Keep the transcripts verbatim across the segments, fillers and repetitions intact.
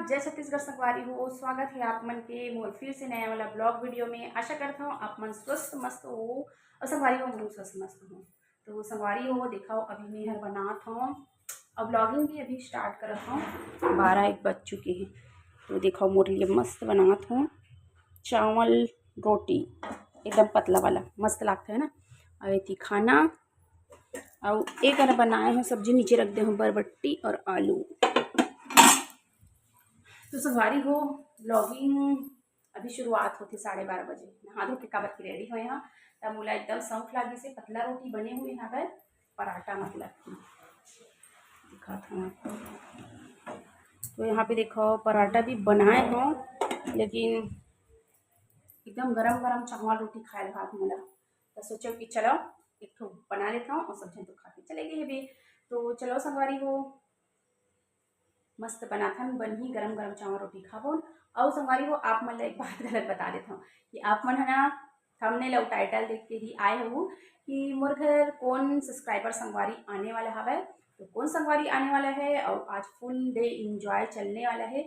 जय छत्तीसगढ़ संगवारी हो, स्वागत है आप मन के मोर फिर से नया वाला ब्लॉग वीडियो में। आशा करता हूँ आप मन स्वस्थ मस्त हो और संगवारी हो, मैं स्वस्थ मस्त हूँ। तो संगवारी हो, देखो अभी मैं हर बनात हूँ और ब्लॉगिंग भी अभी स्टार्ट करत हूँ। बारह एक बज चुके हैं। तो देखो मोर लिए मस्त बनात हूँ चावल रोटी, एकदम पतला वाला, मस्त लागथे ना। अउ एती खाना, अउ एक अरा बनाए हूँ सब्जी, नीचे रख दे हूँ बरबट्टी और आलू। तो संगवारी हो, ब्लॉगिंग अभी शुरुआत होती साढ़े बारह बजे। नहा धो के काबर की रेडी होए हाँ, तब मोला एकदम शौक लागे से पतला रोटी बने हुए हवे, पराठा मतलब कि दिखात हूँ आपको। तो यहाँ पे देखो पराठा भी बनाए हो, लेकिन एकदम गरम गरम चावल रोटी खाए भात मोला, तो सोचो कि चलो एक ठो बना लेता हूँ और सब झन तो खा के चले गए भी। तो चलो संगवारी हो, मस्त बनाथन, बनही गरम गरम चावल रोटी खाबो। अउ संगवारी हो, आप मन ला एक बात गलत बता देता हूँ कि आप मन है ना थंबनेल अउ टाइटल देख के ही आए हो कि मोर घर कौन सब्सक्राइबर संगवारी आने वाला हवे। तो कौन संगवारी आने वाला है और आज फुल डे एंजॉय चलने वाला है,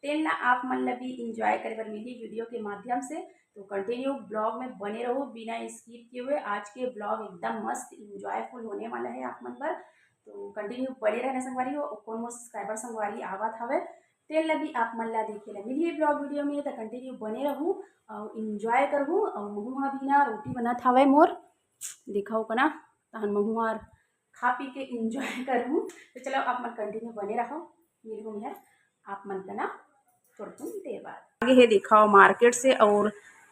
तेन ला आप मन ला भी एंजॉय करे बर मिलही वीडियो के माध्यम से। तो कंटिन्यू ब्लॉग में बने रहो बिना स्किप किए हुए। आज के ब्लॉग एकदम मस्त एंजॉयफुल होने वाला है आप मन बर, तो कंटिन्यू बने रहना संगवारी हो। और कौन मोर सब्सक्राइबर संगवारी आवत हवे, तेन ला भी आप मन ला देखे ला मिलही ब्लॉग वीडियो में, तो कंटिन्यू बने रहू और एंजॉय करहू। और महू हा भी ना रोटी बनत हवे मोर, देखा हो कना, तहन महू हा खा पी के एंजॉय करहू। तो चलो आप मन कंटिन्यू बने रहो, मिलहू मैं आप मन कना थोड़कुन देर बाद। आगे है देखा हो मार्केट से और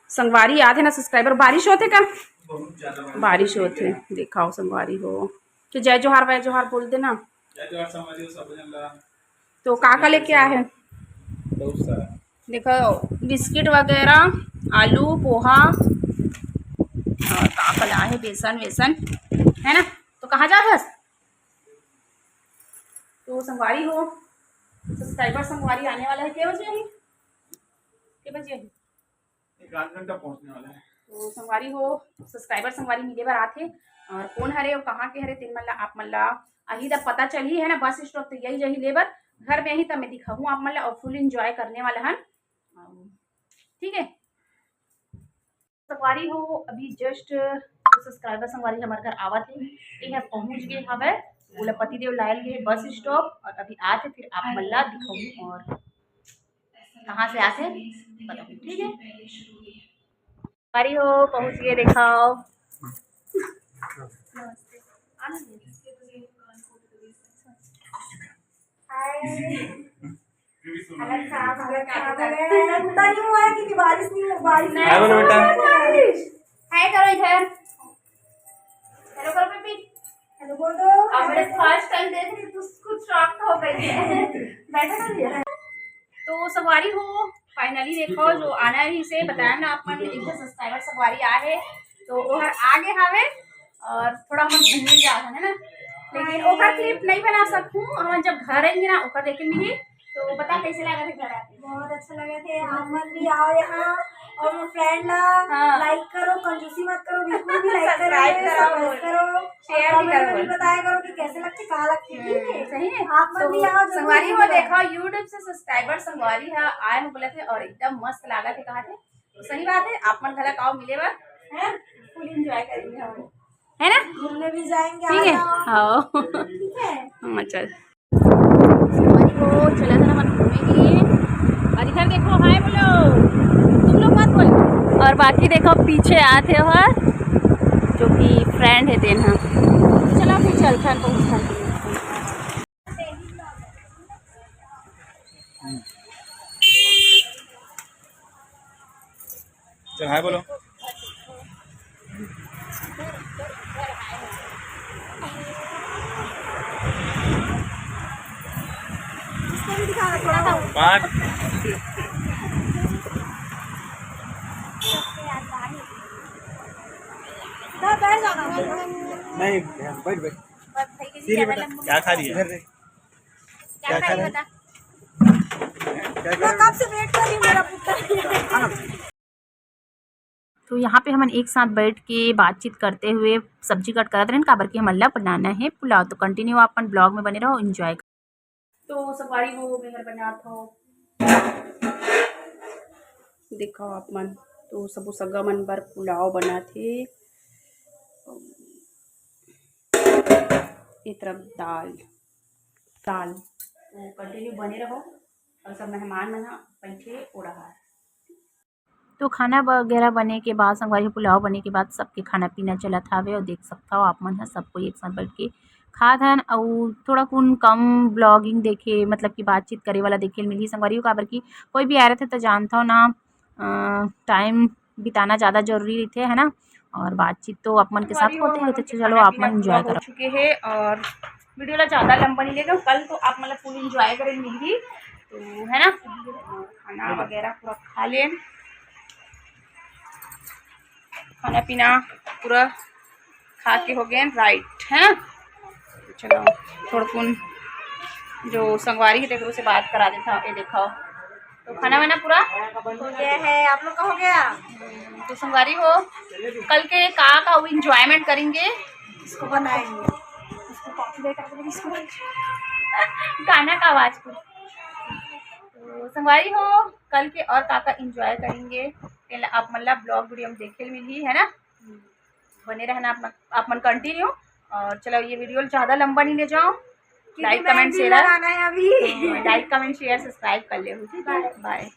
संगवारी आथे ना सब्सक्राइबर, बारिश होथे का? बहुत ज्यादा बारिश बारिश होथे। देखा हो संगवारी हो, तो जय जोहार, वय जोहार बोल देना। जय जोहार संगवारी हो, सब जन ला। तो का का लेके आए हैं? बहुत सारा। देखो बिस्किट वगैरह, आलू, पोहा और का का लाए हैं, बेसन वेसन, है ना? तो कहाँ जात हस? तो संगवारी हो, सब्सक्राइबर संगवारी आने वाला है। के बजे आही? के बजे आही? एक आध घंटा पहुंचने वाला है। तो संगवारी हो, सब्सक्राइबर संगवारी मिले बर आथे और कौन हरे और कहाँ के हरे, तेन मन ला आप मन ला अही दा पता चलही, है ना। बस स्टॉप तो यही जही लेबर घर में ही, तब मैं दिखाऊँ आप मन ला और फुल एंजॉय करने वाला हन। ठीक है संगवारी हो, अभी जस्ट सब्सक्राइबर संगवारी हमारे घर आवत है, ये है पहुँच गए हवे, ओला पति देव लायल गए बस स्टॉप और अभी आथे, फिर आप मन ला दिखाऊँ और कहाँ से आथे बताऊँ, ठीक है। संगवारी हो, पहुँच गए, देखाओ। हाय। हालत खराब, हालत खराब हो गया है। उतना नहीं हुआ है क्योंकि बारिश नहीं हुआ, बारिश नहीं हाय बोलो बेटा। बारिश। हाय करो इधर। हेलो करो बेबी। हेलो बोल दो। अब मैं फर्स्ट टाइम देख रही हूँ, तो खुद शॉक हो गई है। बैठो ना भैया। तो संगवारी हो, फाइनली देखो जो आना रहिसे, बताया ना आप मन, एक सब्सक्राइबर संगवारी आए है, तो वो हर आगे हवे और थोड़ा हम घूमे जात हन, है ना, लेकिन ओकर क्लिप नहीं बना सकूँ। हम जब घर आएंगे ना, ओकर देखे मिली। तो बता कैसे लगा थे घर आके? बहुत अच्छा लगा थे। आप मन भी आओ यहाँ और मोर फ्रेंड ला हाँ। लाइक करो, कंजूसी मत करो, बिल्कुल भी लाइक करो, सब्सक्राइब करो, सब्सक्राइब करो, शेयर भी करो। बताया करो कि कैसे लगते, कहाँ लगते, ठीक है? सही है। आप मन तो भी आओ, जरूर संगवारी हो, देखो YouTube से सब्सक्राइबर संगवारी है आए हो बोले थे और एकदम मस्त लागा थे, कहा थे। तो सही बात है, आप मन घला आओ मिले बर, हैं? फुल एंजॉय करेंगे हम, है ना? घूमने भी जाएंगे, ठीक है। आओ। ठीक है। हाँ चल। संगवारी हो, चला था ना मन घूमे के लिए। और इधर देखो, हाय बोलो, तुम लोग मत बोलो। और बाकी देखो पीछे आते हो, जो कि फ्रेंड है तेन हा। चलो फिर चलते हैं, पहुँचते हैं। चल हाय बोलो। बात। नहीं, बैठ बैठ। क्या खा रही है? क्या खा रही है? बता। मैं कब से वेट कर रही हूँ, मेरा पुत्र। तो यहाँ पे हमन एक साथ बैठ के बातचीत करते हुए सब्जी कट करत रहेन, काबर कि हमन ला बनाना है पुलाव। तो कंटिन्यू आप अपन ब्लॉग में बने रहो, एंजॉय। तो संगवारी हो, मैं घर बनात हूँ देखो आप मन, तो सबो सगा मन बर पुलाव बनाथे। ये तरफ दाल, दाल। तो continue बने रहो। और सब मेहमान मन ह बैठे ओढ़ा। तो खाना वगैरह बने के बाद, संगवारी हो, पुलाव बने के बाद सबके खाना पीना चलत हावे। और देख सकत हव आप मन ह, सब कोई एक साथ बैठ के खात हन। अउ थोड़ा कुन कम ब्लॉगिंग देखे, मतलब कि बातचीत करे वाला देखे ल मिलही संगवारी हो, काबर कि कोई भी आए रथे त जानत हव ना, टाइम बिताना ज़्यादा जरूरी रहिथे, है ना। और बातचीत तो आप मन के साथ होते ही रहिथे। चलो, आप मन एंजॉय करो। चुके हैं और वीडियो ला ज़्यादा लंबा नहीं लेगा। कल तो आप मतलब फुल एंजॉय करें मिलही, तो है ना, खाना वगैरह पूरा खा लें, खाना पीना पूरा खा के हो गए राइट, है ना। चलो, थोड़ा कुन जो संगवारी है, तेकरो से बात करा देता हूँ। ये देखो, तो खाना वाना पूरा हो गया है। आप लोग का हो गया? तो संगवारी हो, कल के का का एंजॉयमेंट करेंगे, इसको बनाएंगे। इसको कॉपीराइट आ जाएगा, इसको बंद कर। गाना का आवाज को। तो संगवारी हो, कल के और का का एंजॉय करेंगे, तेला आप मन ला ब्लॉग वीडियो में देखे ल मिलही, है ना। बने रहना आप मन, आप मन कंटिन्यू। और चलो, ये वीडियो ज़्यादा लंबा नहीं ले जाओ। क्योंकि लाइक, मैं कमेंट, भी शेयर लगाना है अभी। लाइक, कमेंट, शेयर, सब्सक्राइब कर ले, ठीक है। बाय। बाय।